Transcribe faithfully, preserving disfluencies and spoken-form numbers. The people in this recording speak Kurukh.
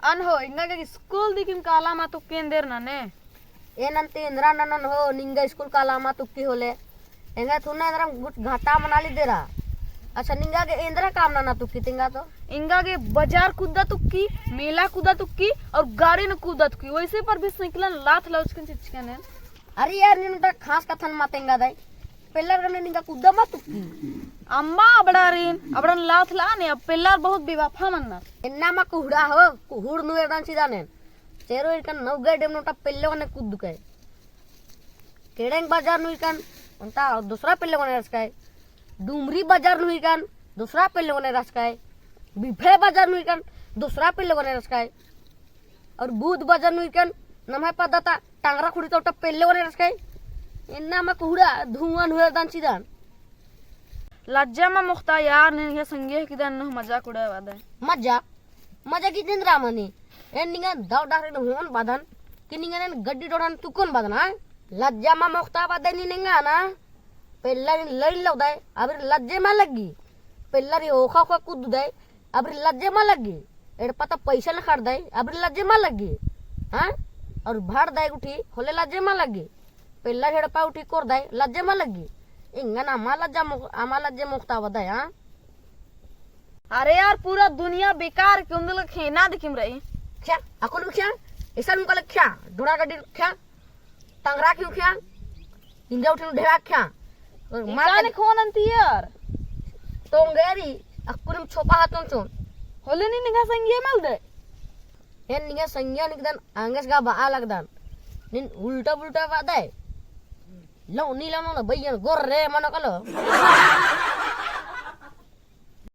अन हो, एंगा गे स्कूल दिकिम काला मा तुक्की एन्देर नने। एन अन्ती एन्दरा ननोन हो, निंगा स्कूल काला मा तुक्की होले। एंगा थुना एन्दरा गुट घाटा मना ली देरा। अच्छा, निंगा गे एन्दरा काम नना तुक्की तिंगा तो? एंगा गे बाजार कुद्दा तुक्की, मेला कुद्दा तुक्की और गाड़ी नू कुद्दा तुक्की। वैसे पर भी साइकिलन लात लौचकन चिचकन एन। अरे यार, नीन ओन्टा खास कत्थन मा तेंगा दई। पेल्लर गने निंगा कुद्दा मा तुक्की। अम्मा अबड़ारिन, अबड़न लात ला ने, अब पेल्लर बहुत बेवफा मन्ना। एन्ना मा कुहड़ा हो, कुहुड़ नू एरदन चिदान एन। चेरो इरकन नौगढ़ डेम नू ओन्टा पेल्लो गने कुद्दकय। केड़ेंग बाजार नू इरकन, ओन्टा दूसरा पेल्लो गने रचकय। डुमरी बाजार नू इरकन, दूसरा पेल्लो गने रचकय। बिफे बाजार नू इरकन, दूसरा पेल्लो गने रचकय। और बुध बाजार नू इरकन नम्है पद्दा ता टांगरा खुड़ी ता ओन्टा पेल्लो गने रचकय। एन्ना मा कुहड़ा धुआं नू एरदन चिदान। लज्जा मा मोख़ता यार, नीन गे संगे हिकदन नू मजाक उड़ाबअदय। मजाक? मजाक इदिन रामनी। एन निंगन दव डहरे नू होन बअदन कि निंगन एन गड्डी डोड़हन तुक्कन बअदन, हाँ? लज्जा मा मोख़ता बअदय नीन एंगा ना। पेल्लरिन लइल लौदय, अबरिन लज्जे मा लग्गी। पेल्लरी ओखा ओखा कुद्ददय, अबरिन लज्जे मा लग्गी। एड़पा ता पैसा नखरदय, अबरिन लज्जे मा लग्गी। हाँ? और भरदय गुट्ठी, होले लज्जे मा लग्गी। पेल्लर एड़पा गुट्ठी कोरदय, लज्जे मा लग्गी। एंगन अमा लज्जा मोख़-, अमा लज्जे मोख़ता बअदय, हाँ? अरे यार, पूरा दुनिया बेकार के उन्दुल खेना दिकिम रई। ख्या, अक्कुन भी ख्या, ऐसा उनका लग ख्या, डोड़ा गड्डी ख्या। तंगरा क्यों ख्या? इंजा उठिन ढेरा ख्या। और मार इकाने के खोन अन्ती यार। तोंगेरी, अक्कुनिम छोपा हातोन चोन। होले नीन निंगा संगिया मल दे। एन निंगा संगिया निकदन आंगेस गा बआ लगदन। नीन उल्टा पुल्टा बअदय। लो नी लो ना भैया गोर रे मनो कलो।